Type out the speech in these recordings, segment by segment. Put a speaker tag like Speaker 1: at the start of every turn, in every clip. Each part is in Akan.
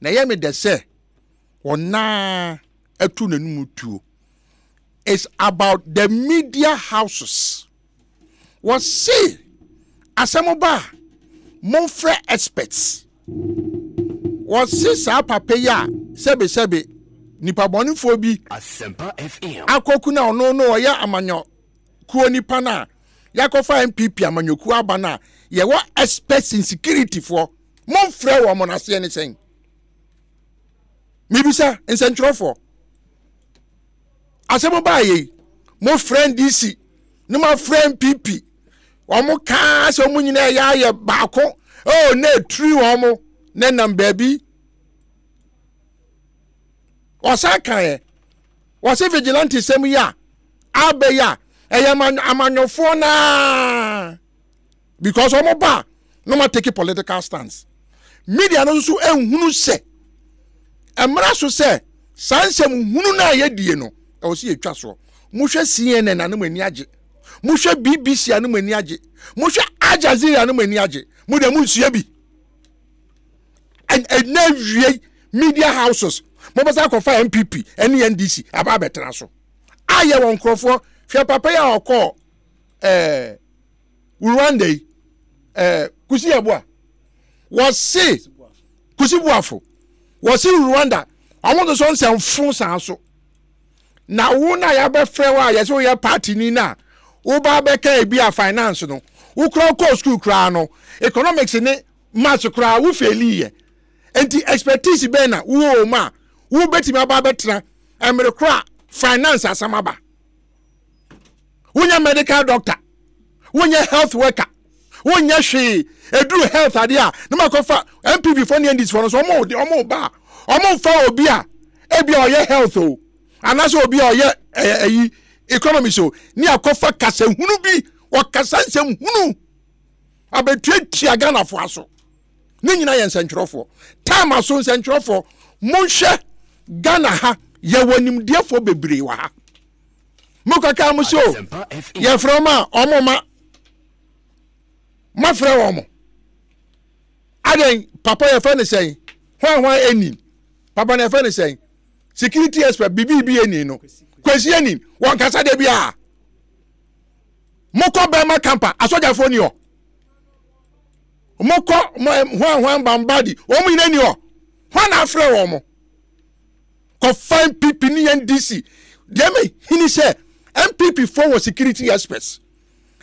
Speaker 1: Na ɛyɛ me dɛ sɛ ɔnaa atu n'anum tuo. It's about the media houses. Wɔse asɛm ba a, momfrɛ experts. Wɔse saa papa yi a sɛbesɛbe nipa bɔnefoɔ bi akɔku no a ɔno no ɔyɛ amanyɔkuo nipa no a yɛakɔfa NPP amanyɔkuo aba no a yɛwɔ experts in security foɔ momfrɛ wɔn no aseɛ ne sɛn? Mebisa nsɛntwerɛfoɔ. Asɛm baa yei mofrɛ NDC ne moafrɛ NPP wɔn kaa sɛ wɔn nyinaa yɛ ayɛ baako oh na eturi wɔn na nam baabi wɔsan kan yɛ wɔsi vigilante sɛm yi a abɛ yi a ɛyɛ amanyɔfoɔ naa. Because wɔn ba a na wɔn atake political stance. Media no nso nhunu sɛ mmara so sɛ saa nsɛm hunu no a yɛdie no ɛwɔ sɛ yɛtwa soɔ. Mohwɛ CNN a na mo ani agye. Mohwɛ BBC a na mo ani agye. Mohwɛ Al Jazeera a na mo ani agye. Mo deɛ monsua bi. Ɛnna awie media houses mobɛsa akɔfa NPP ne NDC aba abɛtena so. Ayɛ wɔn nkurɔfoɔ hwɛ papa yi a ɔkɔɔ ɛɛ Rwanda yi ɛɛ Kusi Yeboah wɔse Kusi Boafo wɔse Rwanda wɔn nso nsɛmfo saa so na wo na yɛabɛfrɛ wo a yɛsɛ woyɛ party ni na woba abɛka ebi a finance no wokura kɔɔ school koraa no economics ne maths koraa wo faili yɛ nti expertise bɛn na wowɔ wɔ mu a wobɛtumi aba abɛtena mmere koro a finance asɛm aba. Wonyɛ medical doctor, wonyɛ health worker, wonyɛ hwee. Eduru health adeɛ a, na makɔfa NPP fo ne NDC fo no so wɔn de wɔn ba a, wɔn mfa obi a ebi a ɔyɛ health o, anaasɛ obi a ɔyɛ ɛyɛ ɛyi economist o, ne akɔfa kasahunu bi, wɔkasa nsɛm hunu abɛtuatua Ghanafoɔ aso. Ne nyinaa yɛ nsɛntwerɛfoɔ. Time aso nsɛntwerɛfoɔ, monhwɛ Ghana ha, yɛwɔ nimdeɛfoɔ bebree wɔ ha. Mo kaka mo so yɛfrɛ wɔn a wɔn ma mafrɛ wɔn adɛn papa yɛfrɛ ne sɛn hwan hwan ɛni papa na yɛfrɛ ne sɛn security expert bibi bi ɛni no kwasi ɛni wɔn kasa de bi a mokɔ bɛrima kampa asogyafoɔ ni hɔ mokɔ hwan hwan bambadi wɔn nyina ni hɔ hwan na afrɛ wɔn mo. Kɔfa NPP ne NDC. Deɛ me hini sɛ NPP foɔ wɔ security experts.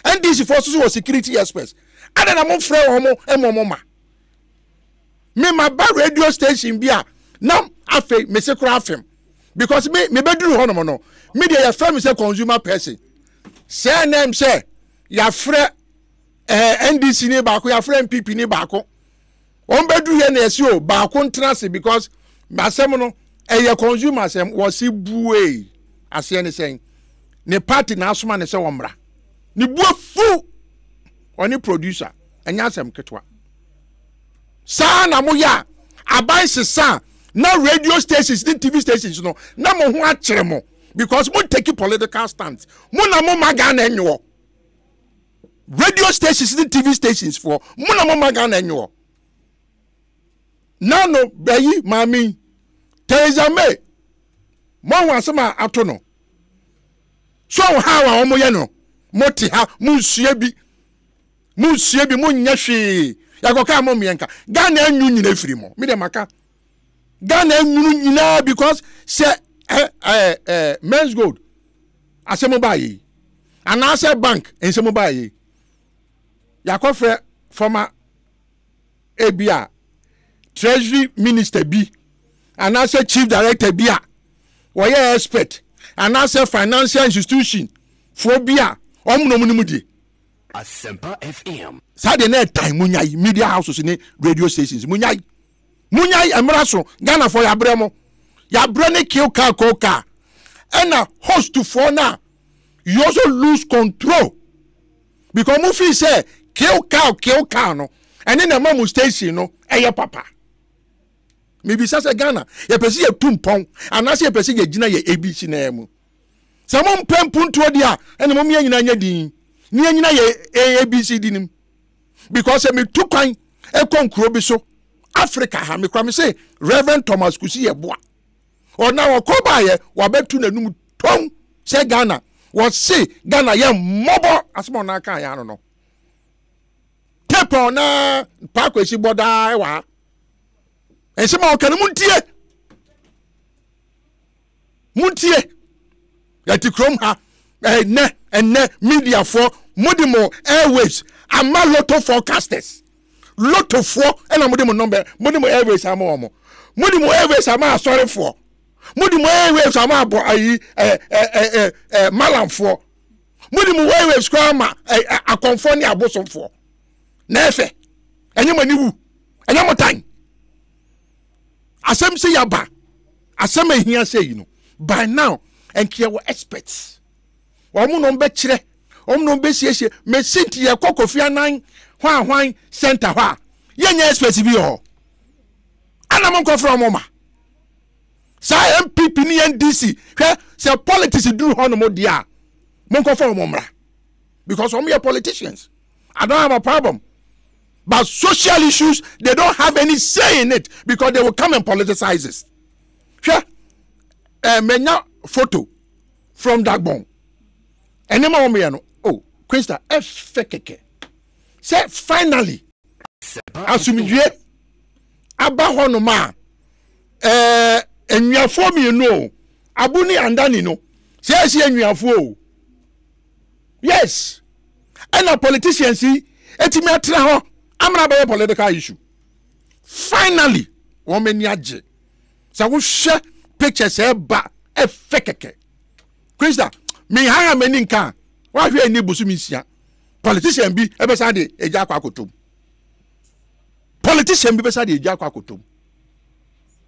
Speaker 1: NDC foɔ nso wɔ security experts. Adɛn na mo frɛ wɔn mo ɛmɔ mo ma. Me ma ba radio station bi a na afei me se koraa fem because me me bɛduru hɔ nom no me deɛ yɛfrɛ me sɛ consumer person. Sɛ ɛnam sɛ yɛafrɛ eh, NDC ne baako yɛafrɛ NPP ne baako. Wɔn bɛduru yɛ na yɛsi o baako ntena ase because asɛm no ɛyɛ consumer asɛm wɔsi bue aseɛ ne sɛn ne party na asoma ne sɛ wɔmmra ne bu afu ɔne producer ɛnyɛ asɛm ketewa saa na moyɛ a aban sesa na radio stations ne tv stations no na mo ho akyerɛ mo because mo take political stance mo na mo ma Ghana nwoɔ. Radio stations ne TV stations foɔ mo na mo ma Ghana nwoɔ. Nano bɛyi maame Theresa May mo ahu asɛm a ato no so how a wɔn yɛ no mo te ha mo nsua bi mo nsua bi mo nyɛ hwee yɛkɔka mo mmiɛnka Ghana anwu nyina firi mo me deɛ maka Ghana anwunu nyinaa because sɛ ɛ ɛ ɛ men's gold asɛm baa yɛ yi anaasɛ bank nsɛm baa yɛ yi yɛakɔfrɛ former ebi a treasury minister bi anaasɛ chief director bi a wɔyɛ expert anaasɛ financial institution foɔ bi a wɔn na wɔn nim die.
Speaker 2: Asempa FM.
Speaker 1: Saa deɛ na ɛtan munyae media houses ne radio stations munyae munyae ɛmra so Ghana foɔ yabrɛ mo yabrɛ ne kill car ko car ɛna host foɔ na you also lose control because mo feel sɛ kill car kill car no ɛne na ɛma mo station no ɛyɛ papa mebisa sɛ Ghana yɛpɛ sɛ yɛtu mpɔn anaasɛ yɛpɛ sɛ yɛgyina yɛ ABC naa mu. Sɛ mo mpɛ mpuntuo deɛ a, ɛna mo yɛn nyinaa nyɛ din ne yɛn nyinaa yɛ ABCD nim. Because sɛ metu kwan ɛkɔ nkuro bi so a Africa ha mekora me se Reverend Thomas Kusi yɛ boa. Ɔna ɔkɔ baayɛ wabɛtu n'anum tɔn sɛ Ghana wɔse Ghana yɛ mmɔbɔ asɛm a ɔna aka yɛ ano no. Tape a ɔna paako esi bɔ daa ɛwɔ ha. Nsɛm a ɔka no muntie. Montie! Yɛte kurom ha ɛnɛ ɛnɛ mediafoɔ mode mo airwaves ama lotto forecasters lottofoɔ ɛna mode mo nɔmbɛ mode mo airwaves ama wɔn mode mo airwaves ama asɔrefoɔ mode mo airwaves ama abɔ ayi ɛ ɛ ɛ ɛ malamfoɔ mode mo airwaves koraa ama ɛ akɔnfoɔ ne abosomfoɔ na ɛfɛ ɛnyɛ mo ani wu ɛnyɛ mo tan. Asɛm sɛ yaba, asɛm a ehia sɛ yi no, by now, nka yɛwɔ experts. Wɔn na wɔbɛkyerɛ, wɔn na wɔbɛsiesie. Mesi nti yɛkɔ Kofi Annan hwan hwan center hɔ a, yɛnyɛ experts bi wɔ hɔ. Ana mo nkɔfrɛ wɔn ma. Saa NPP ne NDC, hwɛ sɛ politics duru hɔ nom deɛ a, monkɔfa wɔn mmra. Because wɔn yɛ politicians. I don't have a problem. But social issues, they don't have any say in it because they will come and politicize it. Hwɛ, eh, menya photo from Dagbon. Ɛne ma wɔn yɛ no, oh, Krista, ɛfɛ kɛkɛ. Sɛ finally, asomdwie aba hɔ nom a, eh, nnuafoɔ mmienu o, Abu ne Andani no, sɛ ɛsi nnuafoɔ o. Yes, ɛna politicians yi etimi atena hɔ amena bɛyɛ political issue. Finally, wɔn ani agye. Sɛ wohwɛ pictures ɛba ɛfɛ kɛkɛ. Krista, mehaha m'ani nka a, wahwɛ ani bosomi nsia. Politician bi ɛbɛsan de egya akɔ akɔtom. Politician bi bɛsan de egya akɔ akɔtom.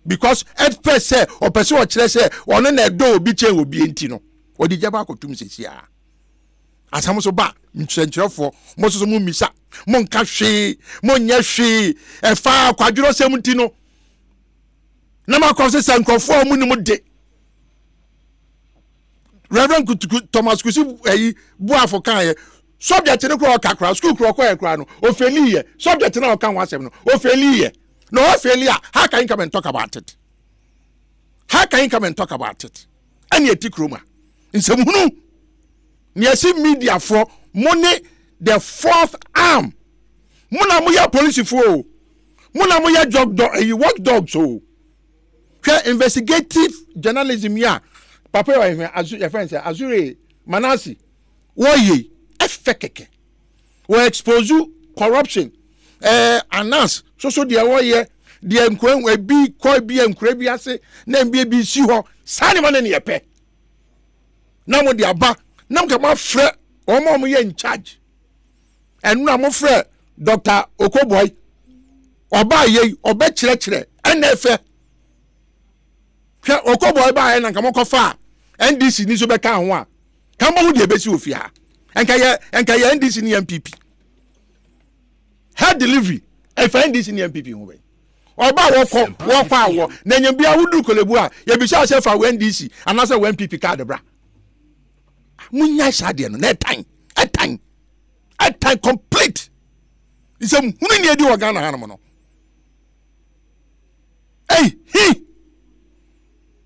Speaker 1: Because ɛpɛ sɛ ɔpɛ sɛ ɔkyerɛ sɛ ɔno na ɛdɔ obi kyɛn obi nti no. Ɔde gya ba akɔtum sɛsi a. Asɛm so ba nkyerɛnkyerɛfoɔ mo soso mo mmisa mo nka hwee mo nyɛ hwee ɛfa akwadworɔsɛm nti no na makɔ sɛ sɛ nkurɔfoɔ a wɔn nim de Reverend Kutuku Thomas Kusi ɛyi Buafo kan yɛ subject no kora ɔka kora school kora ɔkɔ yɛ kora no ofeli yɛ subject na ɔka ho asɛm no ofeli yɛ na ɔfeli a how can you come and talk about it how can you come and talk about it ɛne ɛte kurom a nsɛmhunu ne ɛsi mediafoɔ mo ne the fourth arm mo na moyɛ polisifoɔ o mo na moyɛ jog dog ɛyi watch dogs o hwɛ investigative journalism yi a papa yi ɔyɛ azu yɛfrɛ sɛ azure manase wɔyɛ ɛfɛ kɛkɛ wɔ expose corruption ɛɛ anas soso deɛ wɔyɛ deɛ nkura ebi kɔ ebi nkura bi ase na ebi ebi si hɔ saa nneɛma no ne yɛpɛ na mo de aba na mo ka mo afrɛ wɔn a wɔyɛ in charge ɛno na mo frɛ dr okoboy ɔbaa yɛ ɔbɛkyerɛkyerɛ ɛna ɛfɛ hwɛ okoboy baa yɛ na nka mo kɔ fa ndc ni so bɛka ho a. Ka mbɔ ho deɛ ɛbɛsi wɔ fie ha. Nka yɛ nka yɛ NDC ne NPP. Head delivery ɛfa NDC ne NPP ho bɛn. Ɔba a wɔkɔ wɔkɔ awɔ na nyɛ bia woduru kolebu a yɛbisa sɛ fa wɔ NDC anaasɛ wɔ NPP card bra. Munya saa deɛ no na ɛtan ɛtan ɛtan complete. Nsɛm hunu ni edi wɔ Ghana hanom no. Ei hi.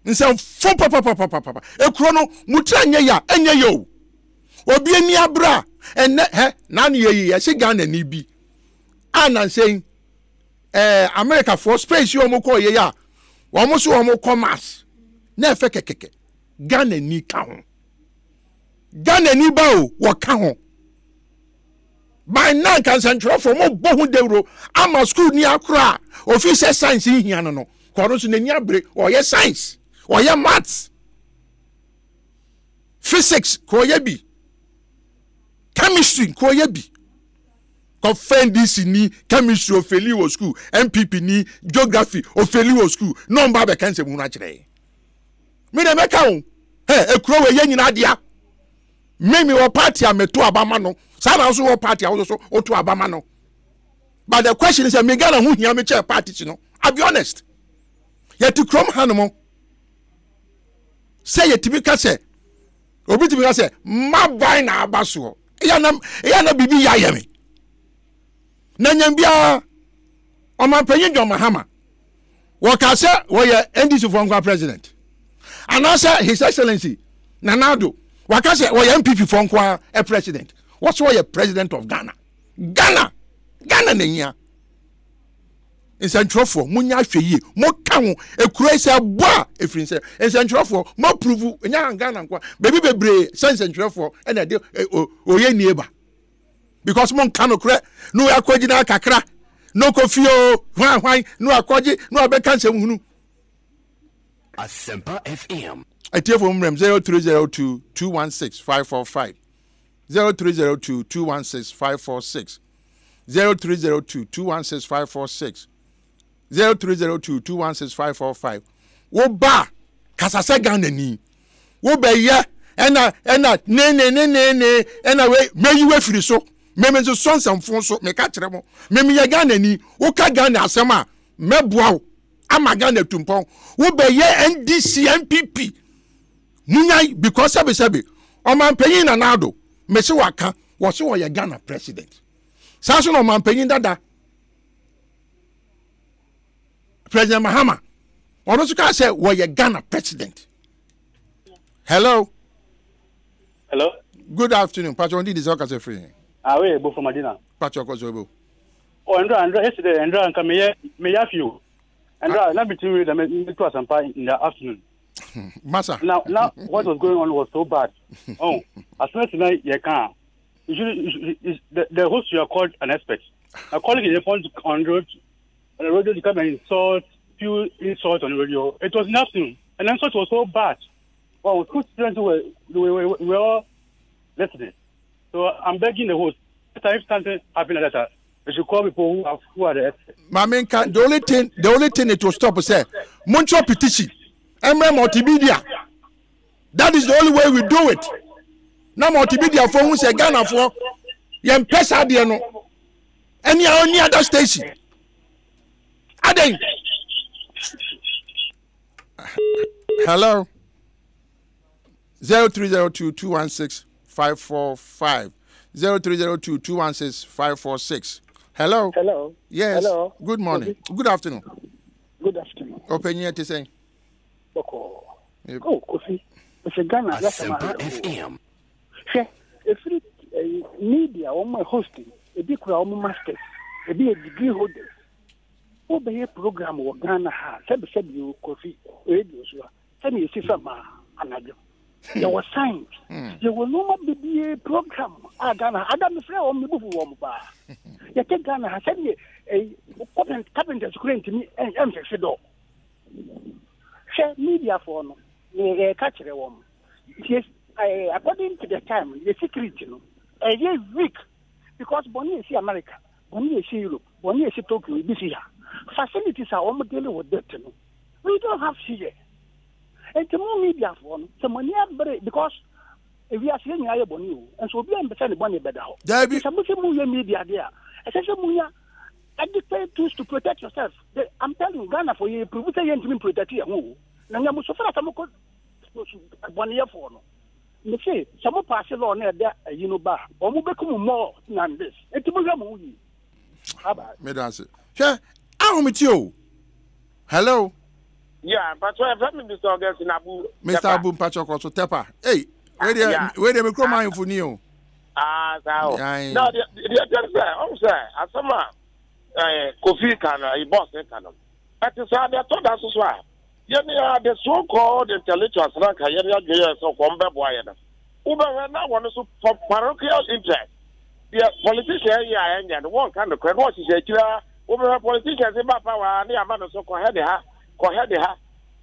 Speaker 1: Nsɛmfo papapapapa. Ekuro no mo tiri anyɛ ya ɛnyɛ yɛ o. Obi ani abere a ɛnɛ hɛ n'ano yɛ yi yɛsi Ghana ni bi a nansɛn ɛɛ Amerikafoɔ space yi wɔn kɔɔ yɛ yi a wɔn so wɔn kɔ Mars na ɛfɛ kɛkɛkɛ Ghana ni ka ho Ghana ni ba o wɔka ho by now nka nsɛntwerɛfoɔ mo bɔ ho dawuro ama sukuu ni akoro a ofi sɛ science nhia no no kɔ ɔno nso n'ani abere ɔyɛ science ɔyɛ maths physics kɔ ɔyɛ bi chemistry kɔ ɔyɛ bi kɔfɛ ndc ni chemistry ofeli wɔ school npp ni geography ofeli wɔ school na ɔmba abɛka nsɛm hunu akyerɛ yɛn me deɛ mɛka o ɛ ekuro wɔ yɛ nyinaa dea. Me me wɔ party a meto aba ma no saa na nso wɔ party a woso so woto aba ma no but the question is me Ghana ho hia me kyɛ party si no I be honest yɛte kurom ha nom sɛ yɛtumi ka sɛ obi tumi ka sɛ mmaban na aba soɔ ɛyɛ na biribi yɛ ayɛ me na nyɛ biara. Ɔmanpanyin John Mahama wɔka sɛ wɔyɛ NDC foɔ nkoa president anaasɛ His Excellency Nana Addo waka sɛ wɔyɛ NPP foɔ nkoa president. Wɔsɛ wɔyɛ president of Ghana. Ghana Ghana na ehia. Nsɛntwerɛfoɔ monyɛ ahwɛ yie moka ho ekuro yi sɛ ɛbɔ a efiri nsɛ nsɛntwerɛfoɔ mo approve enya ha Ghana nkoa beebi bebree sɛ nsɛntwerɛfoɔ ɛna ɛde oyɛ nie ba. Because mo nka nokorɛ na wakɔ gyina kakra na ɔkɔ fie o hwan hwan na wakɔgye na wabɛka nsɛm hunu.
Speaker 2: Asempa FM.
Speaker 1: Atiefo mmerɛm 0302 216 545 0302 216 546 0302 216 546 0302 216 545 Wo ba a, kasa sɛ Ghanani. Wo bɛyɛ ɛna ɛna ne ne ne ne ne ɛna wei mɛyi wafiri so. Meme nso sɔ nsɛmfo so meka kyerɛ mo. Meme yɛ Ghanani. Woka Ghana asɛm a mɛboa wo ama Ghana atu mpɔn. Wo bɛyɛ NDC NPP. Munyae because sɛbe sɛbe ɔmanpanyin Nana Addo mese waka wɔse wɔyɛ Ghana president. Saa nso na ɔmanpanyin dada President Mahama ɔno nso kaa sɛ wɔyɛ Ghana president. Hello.
Speaker 3: Hello.
Speaker 1: Good afternoon. Pacho ndi sɛ ɔkasa firi he.
Speaker 3: Ah, wei ebo from Madina.
Speaker 1: Pacho kɔ so ebo.
Speaker 3: Oh, ndra ndra yesterday ndra nka meyɛ meyɛ afi o. Ndra na between we da me to asampa in the afternoon.
Speaker 1: Masa.
Speaker 3: Now now what was going on was so bad. Oh, as soon as na yɛ kan you should, you should, the host you are called an expert. A colleague in the phone on road on the radio to come and insult few insults on the radio. It was nothing. And insult was so bad. Well, two students were we were, we were all listening. So I'm begging the host, if something happened like that, they should call people who are who are the experts.
Speaker 1: Maame the only thing the only thing it will stop is say montwerɛ petition ɛmrɛ multimedia. That is the only way we do it. Na multimedia foɔ hu sɛ Ghana foɔ yɛn pɛ saa adeɛ no. Any any other station. Aden. Hello. 0302 216 545 0302 216 546. Hello.
Speaker 4: Hello.
Speaker 1: Yes.
Speaker 4: Hello.
Speaker 1: Good morning. Good afternoon.
Speaker 4: Good afternoon.
Speaker 1: Openyi te sɛn?
Speaker 4: Bɔkɔɔ. Oh, Kofi, mese Ghana yɛasɛm
Speaker 2: Asempa
Speaker 4: awerɛhoɔ.
Speaker 2: FM.
Speaker 4: Hwɛ, ɛfiri eh, media wɔn a hosting, ebi kura wɔn masters, ebi yɛ degree holders. Wobɛyɛ program wɔ Ghana ha, sɛbisɛbi o, Kofi, radio so a, sɛnea ɛsi fam a, anadwo. Yɛwɔ science, yɛwɔ nneɛma bebree program a Ghana ha, ada mefrɛ wɔn, mebufu wɔn paa. Yɛte Ghana ha, sɛdeɛ eh, carpenters kura ntumi ɛmfɛhwe dɔ. Hwɛ media foɔ no nea yɛka kyerɛ wɔn yɛ eh, according to the time yɛ security no ɛyɛ weak because bɔne esi America bɔne esi Europe bɔne esi Tokyo ebi si ha facilities a wɔn deal with debt no we don't have here nti mo media foɔ no sɛ mo ani abere because ewiase yɛn nyinaa yɛ bɔne o nso obi a mpɛ sɛ ne bɔne bɛda hɔ
Speaker 1: Dabi.
Speaker 4: sɛ mo sɛ mo yɛ media deɛ a ɛsɛ sɛ mo nya adequate tools to protect yourself. The, I'm telling you, Ghana for you, prove sɛ yɛntumi protect yɛn ho o. Na nyɛ mo so fara sɛ mokɔ bɔneyɛfoɔ no. Me se, sɛ mo paase law na ɛda ayi no ba a, wɔn bɛku mo more than this. Enti mohwɛ mo ho yie. Bye bye.
Speaker 1: Meda ase. Hwɛ, ahomete o. Hello.
Speaker 5: Yeah, mpatsɔ ɛfɛ mi Mr. Augustine Abu.
Speaker 1: Mr. Abu mpatsɔ kɔ so Tepa. Hey, wei deɛ wei deɛ me kurom ahemfo ni o.
Speaker 5: Ah, saa o. Na deɛ deɛ kyerɛ sɛ ɔmo sɛ asɛm a ɛɛ Kofi ka no ɛyi bɔs ka no ɛte saa deɛ ɛtɔ da soso a yɛn a the so called intellectuals na nka yɛn adwene yɛ sɛ wɔn bɛboa yɛn no wobɛhwɛ na wɔn nso for parochial interest deɛ politician yɛ a ɛnyɛ no wɔnka nokorɛ na wɔhyehyɛ akyire a wobɛhwɛ politicians ba power ne ama no so kɔhɛ de ha kɔhɛ de ha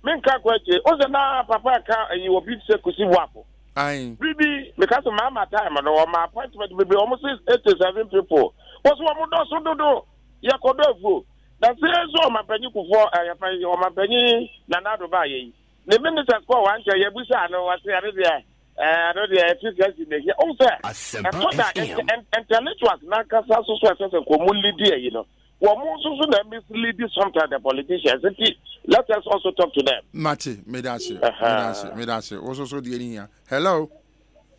Speaker 5: menka kɔ akyire wo sɛ na papa ka ɛyi obi sɛ kusi boafo
Speaker 1: Aye.
Speaker 5: Bere bi, meka sɛ maa time no, wɔma appointment bebree, wɔn se 87 people. Wɔn so wɔn dɔso dodo, yɛkɔdɔ afuo. Na se nso ɔmampanyin Kufuor, eh, yɛfa yi, ɔmampanyin Nana Addo baayɛ yi, ne ministers kɔɔ wɔn nkyɛn, yɛbusaa no, wɔse ɛno deɛ, eh, ɛno deɛ efficiency na ehia. Wohu sɛ,
Speaker 2: Asempa
Speaker 5: ɛtɔ da
Speaker 2: FM.
Speaker 5: intellectuals n'ankasa so so ɛsɛ sɛ nka wɔn lead ayi no, wɔn nso so na mislead sometimes the politicians nti let us also talk to them.
Speaker 1: Mate, meda ase, meda ase, meda ase. Wo nso so deɛ ni hia. Hello.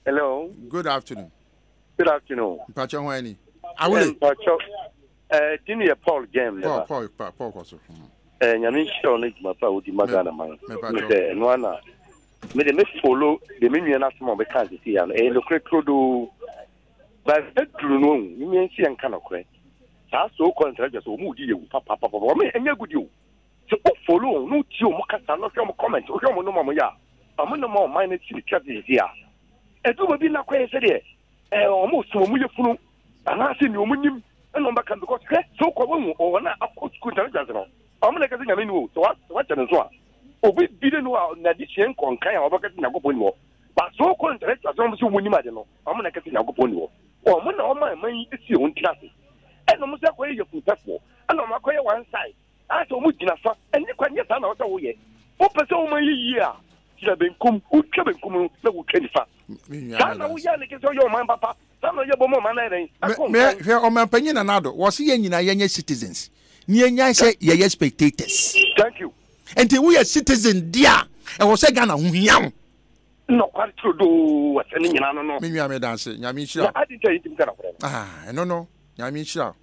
Speaker 6: Hello.
Speaker 1: Good afternoon.
Speaker 6: Good afternoon.
Speaker 1: Mpakyɛ ho ani. Awule.
Speaker 6: Mpakyɛ. Eh, din yɛ Paul Gem ne
Speaker 1: Paul
Speaker 6: ba.
Speaker 1: Paul pa Paul kɔ so.
Speaker 6: Eh, Nyame nhyira wo ne dwuma pa a wodi ma Ghana man.
Speaker 1: Me pa
Speaker 6: Me
Speaker 1: kyɛw.
Speaker 6: sɛ ɛno ara na me de me follow de me nua no asɛm a ɔbɛka sisi ya no ɛyɛ nokorɛ turodoo. But ɛduru no ohu, me nsi yɛnka nokorɛ. Saa so called intellectuals wɔn di yɛ wu papapapa wɔn ɛnyɛ gudi o. Sɛ wo follow wɔn na wotie wɔn kasa na wohwɛ wɔn comment wohwɛ wɔn nneɛma a wɔyɛ a wɔn nneɛma a ɔman no si ne twa sisi a ɛduru baabi na akɔyɛ sɛdeɛ ɛɛ wɔn som wɔn yɛ funu anaasɛ nea wɔn nim ɛna wɔn bɛka because hwɛ sɛ wokɔ wɔn wɔn a akɔ sukuu intelligence no wɔn na ɛka sɛ nyame ni o sɛ wakyɛ ne nso a obi bi ne no a n'adesua nkɔnkan a wɔbɛka sɛ nyankopɔn ni hɔ ba sɛ wokɔ intellectuals wɔn sɛ wɔn nim ade no wɔn na ɛka sɛ nyankopɔn ni hɔ wɔn na wɔn a ɛman yi si wɔn tiri ase ɛna wɔn sɛ akɔyɛ yɛfunpɛfoɔ ɛna wɔn akɔyɛ one side asɛ wɔn gyina fa ɛne kwa nyɛ saa na wɔsɛ woyɛ wopɛ sɛ wɔn yɛ yie a gyina benkum wotwa benkum no na wotwa nifa saa na woyɛ ne kɛ sɛ ɔyɛ ɔman papa saa na ɔyɛ bɔ ma ɔman no ayɛ dɛn akɔ nkan.
Speaker 1: Hwɛ ɔmanpanyin Nana Addo wɔse yɛn nyinaa yɛnyɛ citizens ne yɛnyae sɛ yɛyɛ spectators.
Speaker 6: Thank you.
Speaker 1: Nti woyɛ citizen di a ɛwɔ sɛ Ghana ho hia wo.
Speaker 6: Nɔkware turodoo ɛsɛ ne nyinaa no no.
Speaker 1: Me nua meda ase Nyame nhyira wo.
Speaker 6: Na adi nti a yɛntumi ka nɔkorɛ no.
Speaker 1: Ah ɛno no Nyame nhyira wo.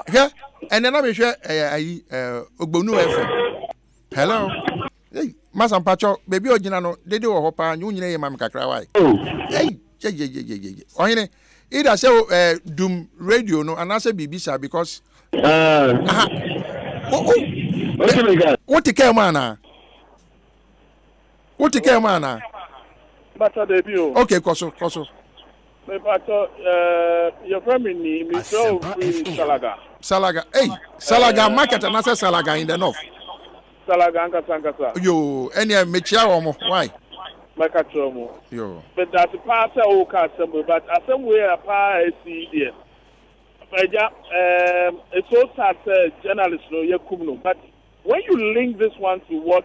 Speaker 1: Hwɛ ɛnɛ na mehwɛ ɛyɛ ayi ɛɛ Ogbonu FM. Hello. Hey, masa mpakyɛw baabi a ɔgyina no dede wɔ hɔ paa wo nyina yɛ ma me kakra wae. Hey, yeyeyeyeye. Ɔhene, either sɛ eh, dum radio no anaasɛ biribi saa because. Aha. Wo wo. Wote kaa mu anaa? Wote kaa mu anaa?
Speaker 7: Bàtà dèbí o.
Speaker 1: Okay, kɔ so, kɔ so.
Speaker 7: Mepatɔ eh, yɛfrɛ me ni, mefrɛ wo firi Salaga.
Speaker 1: Salaga, ei, Salaga market anaasɛ Salaga in the north?
Speaker 7: Salaga ankasa ankasa.
Speaker 1: Yoo, ɛneɛ mekyia wɔn mo, why?
Speaker 7: Mɛka kyerɛ wɔn.
Speaker 1: Yoo.
Speaker 7: Medase paa sɛ woka asɛm wei, but asɛm wei a paa a asi yi deɛ, agya, um, it's so sad sɛ journalist no yɛkum no, but when you link this one to what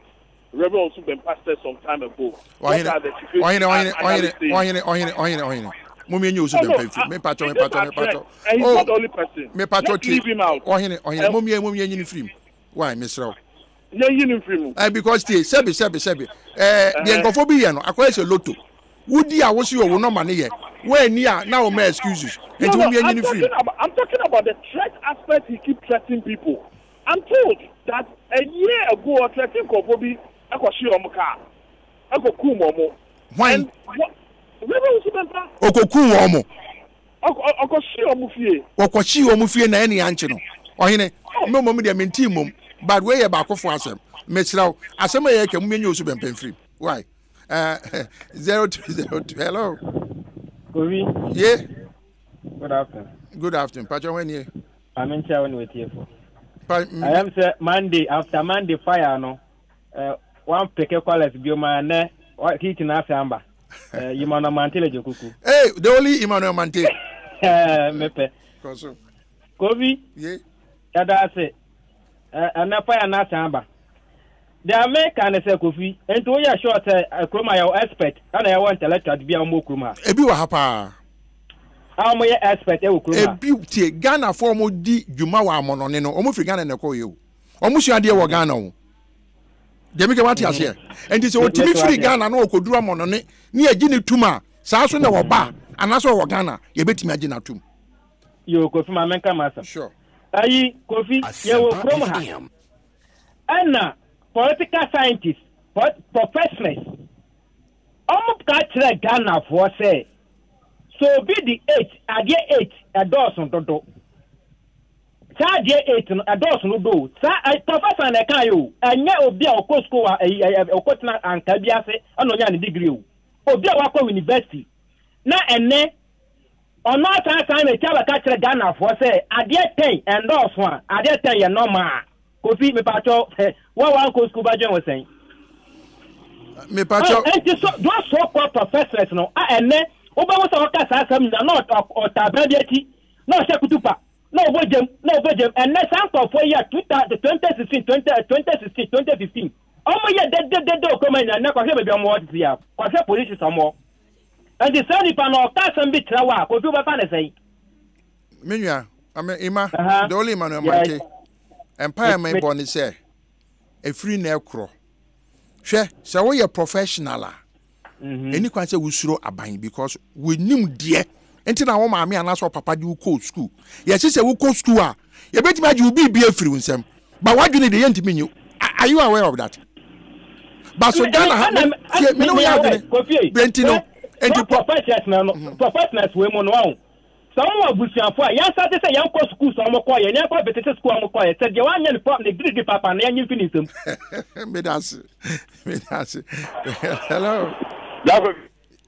Speaker 7: Reverend Osu Bempah said some time ago, what are the security
Speaker 1: Ɔhene, ɔhene, ɔhene,
Speaker 7: analysts saying?
Speaker 1: ɔhene, ɔhene, ɔhene, ɔhene. Mo mi enye Osu
Speaker 7: Oh, no,
Speaker 1: Bempah mfiri. Me pacho, me
Speaker 7: it's just
Speaker 1: pacho, me
Speaker 7: a threat,
Speaker 1: pacho.
Speaker 7: and he's
Speaker 1: Oh,
Speaker 7: not the only person.
Speaker 1: me pacho
Speaker 7: Let's
Speaker 1: tie.
Speaker 7: leave him out.
Speaker 1: Ɔhene, ɔhene,
Speaker 7: Eh,
Speaker 1: mo mi mo mi enyi ne firi mu. Why, mesrɛ wo.
Speaker 7: Yɛnyi no mfiri mu.
Speaker 1: Eh, because tie, sɛbi, sɛbi, sɛbi. Eh, deɛ
Speaker 7: Eh.
Speaker 1: nkurɔfoɔ bi yɛ no, akɔyɛ sɛ loto. Wodi a wosi owo nɔma ne yɛ. Woanni a na woma excuses.
Speaker 7: No,
Speaker 1: Nti
Speaker 7: no,
Speaker 1: mo mi enyi
Speaker 7: I'm
Speaker 1: ne firi
Speaker 7: talking
Speaker 1: mu.
Speaker 7: about, I'm talking about the threat aspect he keep threatening people. I'm told that a year ago ɔthreaten nkurɔfoɔ bi ɛkɔhye wɔn car, ɛkɔkum wɔn.
Speaker 1: Hwan?
Speaker 7: And what, Reverend Owusu Bempah.
Speaker 1: Ɔkɔkum wɔn mo.
Speaker 7: Ɔkɔhyee wɔn fie.
Speaker 1: Wɔkɔhyee wɔn fie na ɛne ankye no. Ɔhene, me mmom deɛ mentee mmom, but wei yɛ baakofo asɛm. Mesrɛ wo, asɛm a yɛreka mu yɛnyɛ osu bɛmpɛn firim. Why? 0302, hello.
Speaker 8: Kofi.
Speaker 1: Ye.
Speaker 8: Good afternoon.
Speaker 1: Good afternoon. Pacho, when ye?
Speaker 8: Maame nkyɛn wo ne watiefo. I am sɛ Monday after Monday fire no. Eh, wan peke callers bio ma nɛ heat na ase amba. Eh, Emmanuel Mante le jokuku.
Speaker 1: Hey, the only Emmanuel Mante.
Speaker 8: Eh, mepe.
Speaker 1: Koso.
Speaker 8: Kofi.
Speaker 1: Ye.
Speaker 8: Yada ase. Eh, ɛnɛ fire na ase amba. The America ne sɛ Kofi, nti woyɛ sure sɛ eh, kurom a yɛwɔ expert ɛna yɛwɔ intellectual bi a wɔwɔ kurom ha.
Speaker 1: Ebi wɔ ha paa.
Speaker 8: A wɔyɛ expert ɛwɔ kurom ha.
Speaker 1: Ebi tie Ghana fo wɔn di dwuma wɔ amɔnɔne no, wɔn firi Ghana na ɛkɔ yɛ o. Wɔn sua adeɛ wɔ Ghana o. Deɛ meka wate aseɛ. Nti sɛ ɔtumi firi Ghana na ɔkɔduru amɔnɔne ne yɛgye ne tum a, saa so na wɔba anaasɛ ɔwɔ Ghana yɛbɛtumi agye no atum.
Speaker 8: Yo, Kofi ma menka m'asɛm.
Speaker 1: Sure.
Speaker 8: Ayi, Kofi, yɛwɔ kurom ha. Ɛna political scientists, professors, wɔn ka kyerɛ Ghanafoɔ sɛ, sɛ obi de eight, adeɛ eight ɛdɔɔso dodo. Saa adeɛ eight no ɛdɔɔso dodo o. Saa ɛ professor na ɛka yɛ o. Ɛnyɛ obi a ɔkɔ sukuu a ɛyi ɛ ɔkɔ tena anka bi ase ɛna ɔnya ne degree o. Obi a wakɔ university na ɛnɛ ɔno asan asan n'akyi abɛka kyerɛ Ghanafoɔ sɛ adeɛ ten ɛndɔɔso a adeɛ ten yɛ normal. Kofi mepatwɔ wo a wankɔ sukuu bɛdwen wo sɛn?
Speaker 1: Mepatwɔ.
Speaker 8: Ɛnti so those so called professors no a ɛnɛ wobɛhu sɛ ɔka saa asɛm nyina na ɔtaa ban bi akyi na ɔhyɛ kutupa na ɔbɔ gyam, na ɔbɔ gyam. Ɛnnɛ saa nkurɔfoɔ yi a 2016, 2016, 2015, wɔn yɛ dededede wɔ kurom ha nyinaa, nnɛ kɔhwɛ baabi a wɔn wɔ tete a, kɔhwɛ positions a wɔn wɔ. Nti saa nipa no ɔka asɛm bi kyerɛ wo a, Kofi wobɛfa ne sɛn?
Speaker 1: Me nua, ame Ima, the only Emmanuel Mante, mpaeɛ me bɔ ne sɛ, ɛfiri na ɛkorɔ. Hwɛ, sɛ woyɛ professional a, ɛni kwan sɛ wosuro aban because wonim deɛ. nti na wo maame anaasɛ ɔpapa de wo kɔɔ sukuu. Yɛse sɛ wokɔ sukuu a, yɛbɛtumi agye wo biribi afiri wo nsam. But w'adwene deɛ yɛntumi nyi. Are you aware of that? But so Ghana ha, tie, me ne wo yɛ adwene. Berɛ nti no, nti
Speaker 8: professionals no, professionals wei mu no, ɔho. Sɛ wɔn wɔ abusuafo a, yɛn asate sɛ yɛn kɔ sukuu sɛ wɔn kɔ yɛ, yɛn kɔ bɛtete sukuu wɔn kɔ yɛ, sɛ deɛ wanyɛ ne pɔ ne girigiri papa na yɛnye mfi ne nsam.
Speaker 1: Medase, medase. Hello.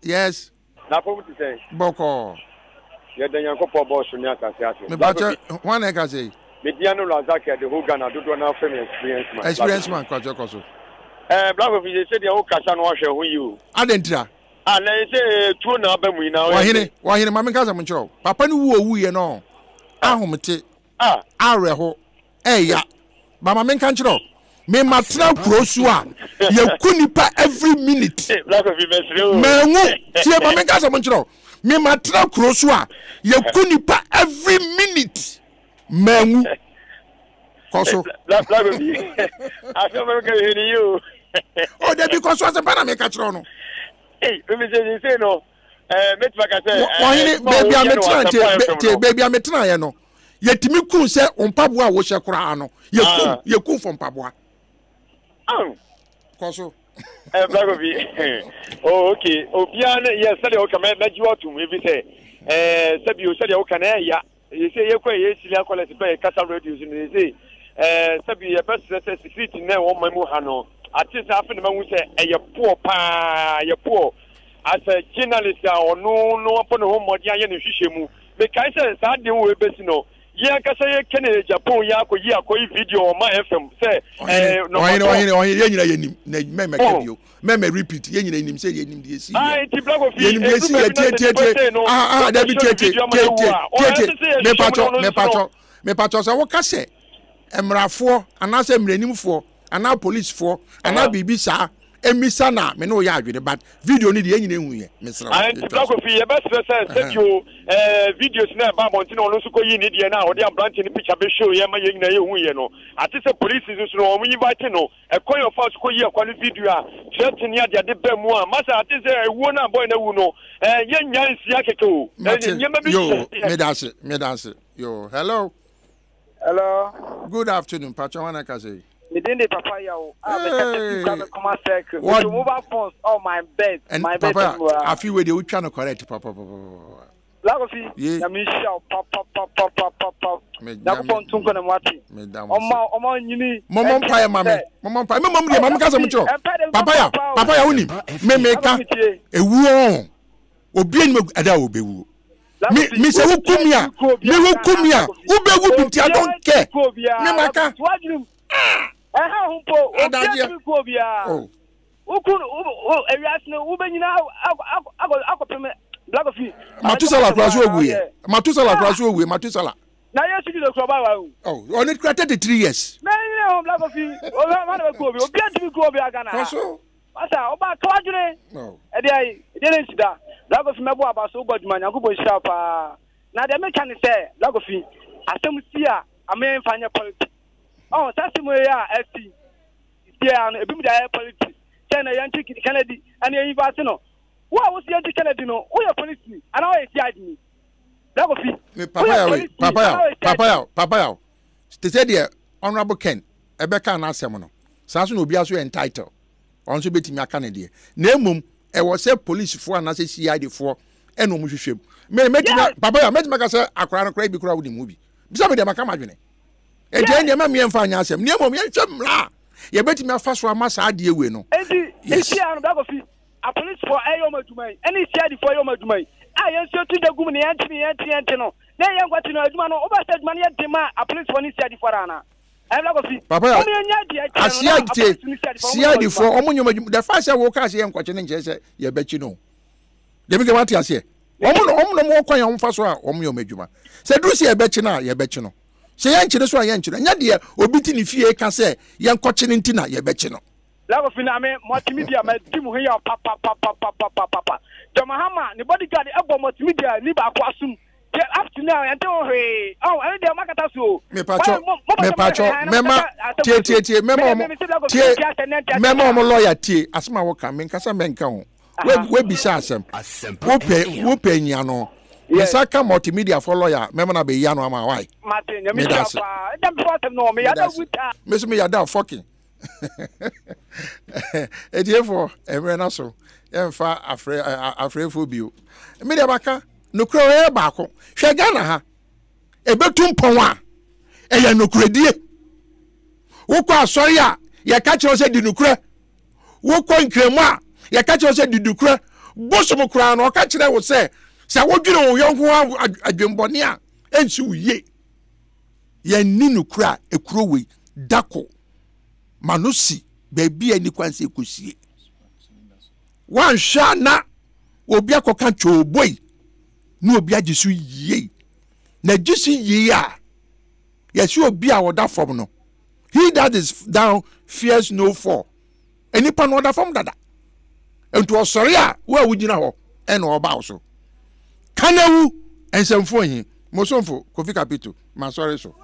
Speaker 1: Yes.
Speaker 9: N'apɔw te sɛn?
Speaker 1: Bɔkɔɔ.
Speaker 9: Yɛda Nyankopɔn bɔɔ soro ne asase ase.
Speaker 1: Mepakyɛ, hwan na ɛkasa yi?
Speaker 9: Me din ano Razak the whole Ghana dodoɔ no ara frɛ me Experience Man.
Speaker 1: Experience Man, kwakyɛ kɔ so.
Speaker 9: Ɛɛ Black Kofi sɛ sɛdeɛ wo kasa no wahwɛ ho yie o.
Speaker 1: Adɛn ntira?
Speaker 9: Ah na yɛ sɛ tuo na aba mu yi na
Speaker 1: ɔyɛ. Ɔhene, ɔhene ma menka asɛm nkyerɛ wo. Papa no wu owuiɛ no ahomete, awerɛho, ɛya. Ba ma menka nkyerɛ wo. Me ma tena kuro so a yɛku nipa every minute. Manwu. Tie ma menka asɛm nkyerɛ wo. Me ma tena kuro so a yɛku nipa every minute. Manwu. Kɔ so. O dabi kɔ so asɛmpa na meka kyerɛ wo no. Ɔhene baabi a metena tie baabi a metenaeɛ no yɛtumi kun sɛ mpaboa a wohyɛ koraa no yɛkum ah. yɛkum fɔ mpaboa kɔ so
Speaker 9: eh, Blagovi oh, okay obiara ne yɛ sɛdeɛ woka mɛgye watom ɛfi sɛ eh, sɛbio sɛdeɛ woka na ɛya yɛsɛ yɛkɔ yɛ senior college pɛ yɛkasa radio so no yɛsɛ eh, sɛbio yɛbɛserɛ sɛ security na ɛwɔ ma mu ha no ate sɛ afe ne mahu sɛ ɛyɛ poɔ paa yɛ poɔ as a journalist a ɔno no abɔ ne ho mmɔden ayɛ ne nhwehwɛ mu Mekae sɛ saa ade wei bɛsi no, yɛn ankasa yɛ Kennedy Agyapong yɛ akɔyi akɔyi video wɔ Ɔman FM sɛ
Speaker 1: ɛɛ Ɔhene ɔhene ɔhene yɛn nyinaa yɛnim na mɛmɛ ka bio mɛmɛ repeat yɛn nyinaa yɛnim sɛ yɛnim deɛ esi yɛ yɛnim deɛ esi yɛ tie tie tie aha aha dabi tie tie tie tie tie tie mepatwɔ mepatwɔ mepatwɔ sɛ woka sɛ mmarafoɔ anaasɛ mmaranimfoɔ anaa polisifoɔ anaa biribi saa mmisa na me ne wo yɛ adwene but video no deɛ yɛn nyina ehu yɛ mesrɛ wo.
Speaker 9: Nti Bra Kofi yɛbɛsrɛ sɛ sɛdeɛ ɛɛ videos no a ɛba abɔnten na ɔno nso kɔyii ne deɛ no a ɔde aberanteɛ no picture bɛ show yɛ ma yɛn nyinaa yɛhu yɛ no ate sɛ police nso no wɔn invite no ɛkwan a ɔfaa so kɔyi akwa no video a threaten ne adeade ba mu a masa ate sɛ ɛwuo no a boy no awu no ɛɛ yɛnnya nsia kɛkɛ o
Speaker 1: Mate nneɛma bi yo medase medase yo hello.
Speaker 10: Hello.
Speaker 1: Good afternoon, Pacho Wana Kase.
Speaker 10: Me din de Papa Yaw. A me kasa fi Kwame Nkrumah Circle. What? With mobile phones on my bed.
Speaker 1: And
Speaker 10: my
Speaker 1: bed. Papa, I feel where they would try to correct Papa papa papa.
Speaker 10: Lakofi, na me nhyia wo papa papa papa papa. Nyankopɔn nto nkɔ na mu ate. Ɔma ɔma nyini.
Speaker 1: Mɔmɔ mpaeɛ ma me. Mɔmɔ mpaeɛ. Me mɔm deɛ ma me kasa mu kyerɛ. Papa ya, papa ya wonim. Me me ka ewuo. Obi anim ɛda a obewuo. Me me sɛ woku mi a, me woku mi a, wobɛwu bi nti I don't care. Me ma ka.
Speaker 10: Ɛha ho mpo, obi atumi ku obiara. Oh. Woku ewiase no wobɛnyina akɔpem Black fi.
Speaker 1: Matusala kura so owu yɛ. Matusala kura so owu yɛ. Matusala.
Speaker 10: Na Yesu Kristo kura ɔbaa wa o.
Speaker 1: Oh, ɔne kura 33 years.
Speaker 10: Mɛnyina ho Black fi. Obi ma na bɛ ku obi. Obi atumi ku obi aga na.
Speaker 1: Kɔ so.
Speaker 10: Masa, ɔba ka w'adwene. Ɛdeɛ ayi, ɛdeɛ ne nhyira. Bra Kofi mɛbɔ aba so wobɔ adwuma Nyankopɔn nhyira wo paa. Na deɛ meka ne sɛ, Bra Kofi, asɛm si a, ama yɛmfa nyɛ politics. Ɔho, saa asɛm yi a asi sisi a no, ebinom de ayɛ politics. Sɛ na yɛnkye Kennedy, ɛne yɛn invite no. Wo a wosi yɛnkye Kennedy no, woyɛ police ni, anaa woyɛ CID ni? Bra Kofi,
Speaker 1: woyɛ police ni, anaa woyɛ CID ni? Papa yaw, Papa yaw, te sɛ deɛ Honourable Ken ɛbɛka n'asɛm no, saa nso na obiara nso yɛ entitled, ɔno nso bɛtumi aka ne deɛ. Na mmom ɛwɔ sɛ polisifoɔ anaasɛ CID foɔ ɛna wɔn hwehwɛ mu. Me mɛtumi papa yɛ mɛtumi aka sɛ akwaraa no koraa bi koraa wonim ho bi. Bisa me deɛ maka m'adwene. Nti ɛn deɛ mɛmi yɛn fa nyɛ asɛm. Na mmom yɛnhwɛ mmara a yɛbɛtumi afa so ama saa adeɛ wei no.
Speaker 10: Enti
Speaker 1: yes.
Speaker 10: esi ano bɛkɔ fi apolisifoɔ ɛyɛ wɔn adwuma yi ɛne CID foɔ ɛyɛ wɔn adwuma yi a yɛn nso yɛtu da gum ne yɛn te ne yɛn te yɛn te no na yɛn nkwati no adwuma no wobɛ sɛ adwuma no yɛ den ma apolisifoɔ ne CID foɔ ana.
Speaker 1: Papa ya asia tie CID foɔ ɔmo nyɛ ɔmo adwuma the fact sɛ wɔka sɛ yɛ nkɔkye ne nkyɛn sɛ yɛbɛkyi no dɛm kɛ wate aseɛ wɔn na wɔn na wɔn kwan a wɔn fa so a wɔn yɛ ɔmo adwuma sɛ duru sɛ yɛbɛkyi no a yɛbɛkyi no sɛ yɛnkyi no so a yɛnkyi no nyɛ deɛ obi ti ne fie ka sɛ yɛnkɔkye no nti na yɛbɛkyi no.
Speaker 10: Lakofi na me multimedia ma di mo ho yaw papapapapapapa John Mahama ne bodyguard ɛbɔ multimedia ni baako asum deɛ up to now yɛnte ho hwee ɔn ɛno deɛ ɔmakata so o.
Speaker 1: Mepatwɔ mepatwɔ mɛma tie tie tie mɛma ɔmo tie mɛma ɔmo lɔya tie asɛm a wɔka menkasa mɛnka ho webisa asɛm wopɛ wopɛ nyia no. Yes. Mesa ka multimedia for lawyer mɛma na bɛyi ano ama why.
Speaker 10: Mate nyame hyira paa. Ɛda mfa asɛm no wɔ me yada wu taa.
Speaker 1: Me so me yada fucking. Etiefoɔ mmerɛ no so yɛmfa afrɛ afrɛfoɔ bio. Me deɛ maka nokorɛ ɔyɛ baako. Hwɛ Ghana ha ɛbɛtu mpɔn a ɛyɛ nokorɛdie. Wokɔ asɔre a yɛka kyerɛ sɛ di nokorɛ. Wokɔ nkramu a yɛka kyerɛ sɛ di nokorɛ. Bosom koraa no ɔka kyerɛ wo sɛ sɛ wodwene wo yɔnko adwembɔne a ɛnsi wo yie. Yɛnni nokorɛ a ekuro wei dako ma no si baabi a ɛni kwan sɛ ɛkɔsie. Woanhwɛ a na obi akɔka twooboi na obi agye so yie. Na gye so yie a yɛsi obi a ɔda fam no he that is down fears no fall. Nipa no ɔda fam dada. Nti ɔsɔre a wo a wogyina hɔ ɛna ɔba wo so. Kanawu nsɛmfo hi mosomfo Kofi Kapito masɔre so.